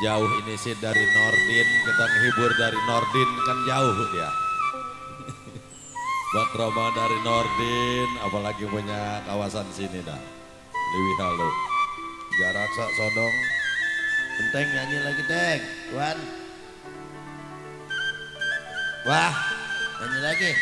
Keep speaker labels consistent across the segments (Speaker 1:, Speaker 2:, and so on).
Speaker 1: Jauh ini sih dari Nordin, kita menghibur dari Nordin kan jauh dia. Buat Roma dari Nordin, apalagi punya kawasan sini dah. Lebih halu. Jarak sak sodong. Penteng nyanyi lagi Teng, Tuan. Wah, nyanyi lagi.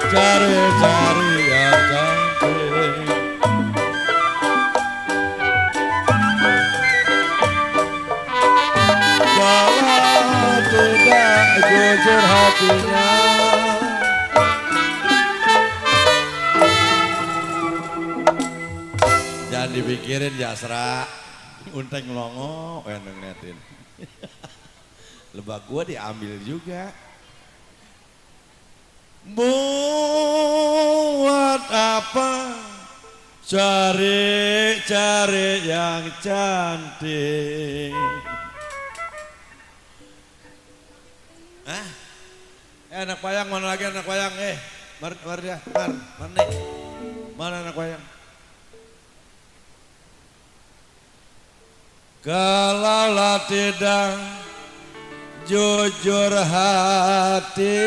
Speaker 1: Cari-cari yang cantik. Kalau tidak jujur hatinya, jangan dipikirin Jasra. Unteng longo, ngeliatin. Lebah gua diambil juga. Buat apa cari-cari yang cantik? Hah? Anak wayang mana lagi anak wayang? Mar dia, mana? Mana anak wayang? Kalaulah tidak jujur hatinya,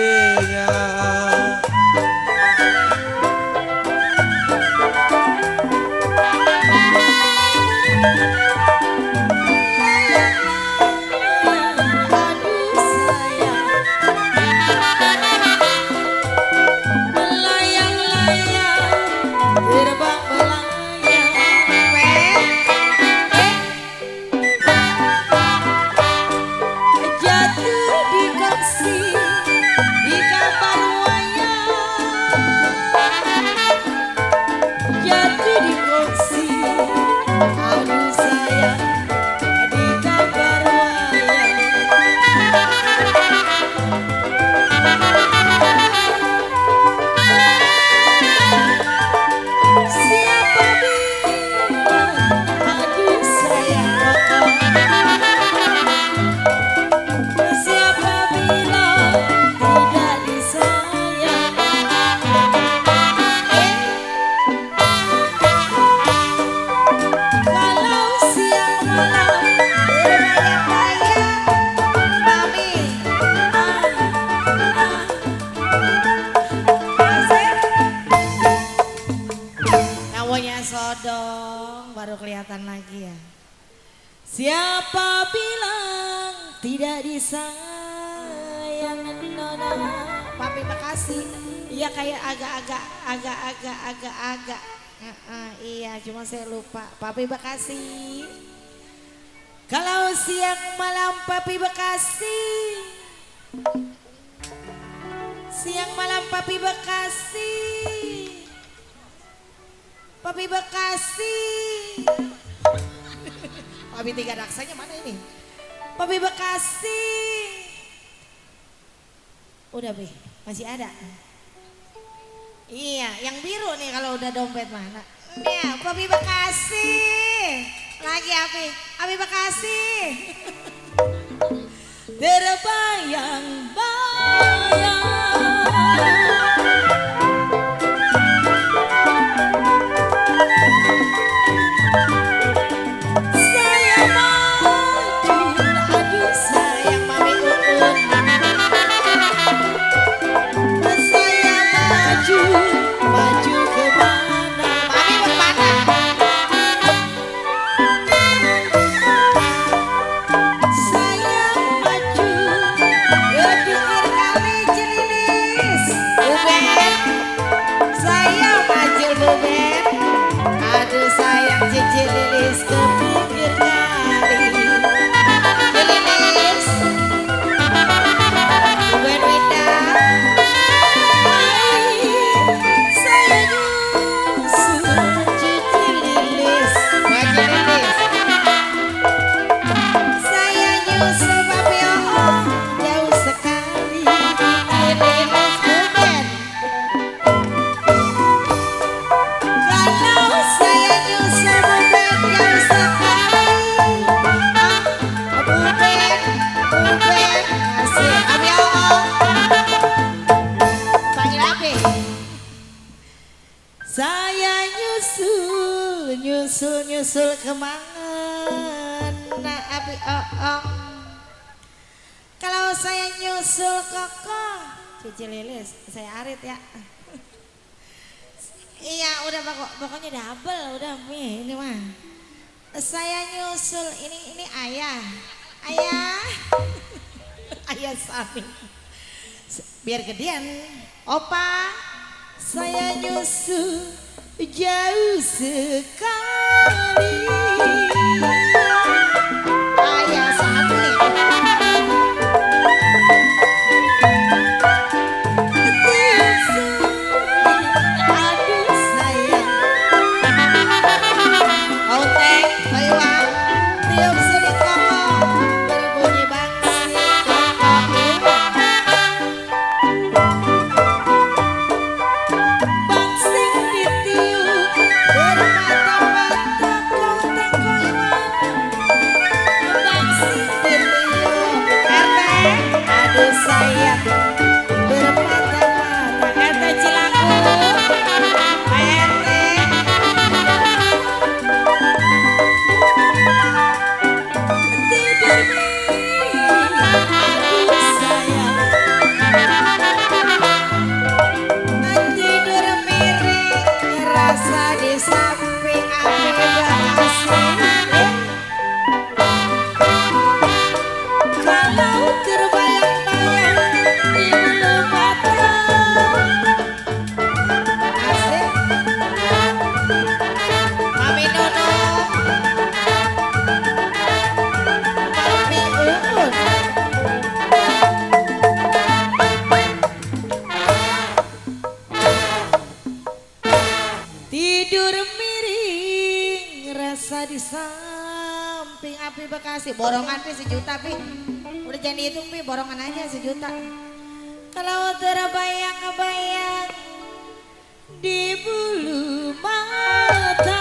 Speaker 2: sodong baru kelihatan lagi ya. Siapa bilang tidak disayang nona? Papi makasih. Iya kayak agak. Iya cuma saya lupa. Papi makasih. Kalau siang malam papi bekasih. Siang malam papi bekasih. Papi Bekasi. Papi tiga daksanya mana ini? Papi Bekasi. Udah Be, masih ada. Iya, yang biru nih kalau udah dompet mana. Iya, Papi Bekasi. Lagi Api, Papi Bekasi. Terbayang semangat na api oong. Kalau saya nyusul koko, Cici Lilis, saya Arit ya. Iya udah pokoknya double udah mie ini mah. Saya nyusul ini ayah, ayah Sami. Biar gedean, opa, saya nyusul jauh sekali. Ayah Sami. Di samping api Bekasi, borongan pi sejuta pi, udah jangan dihitung pi, borongan aja sejuta. Kalau terbayang-bayang di bulu mata.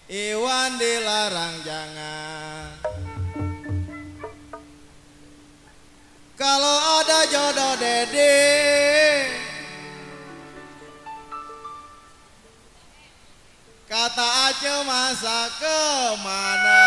Speaker 3: Iwan dilarang jangan. Kalau ada jodoh Dede, kata Aceh masa kemana?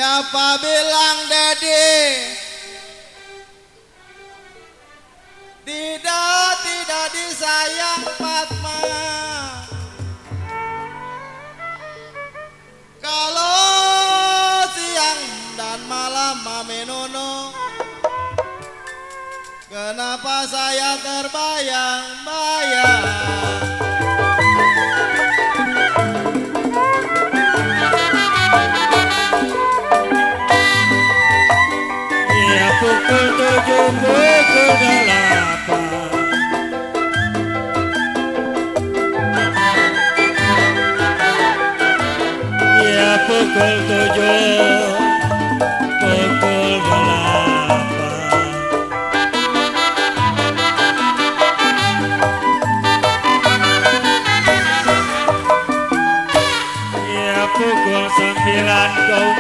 Speaker 3: Siapa bilang Dedi? Tidak disayang Fatma. Kalau siang dan malam Mami Nunu, kenapa saya terbayang-bayang?
Speaker 4: Ya pukul 7, pukul 8. Ya pukul 7, pukul 8. Ya pukul 9 kau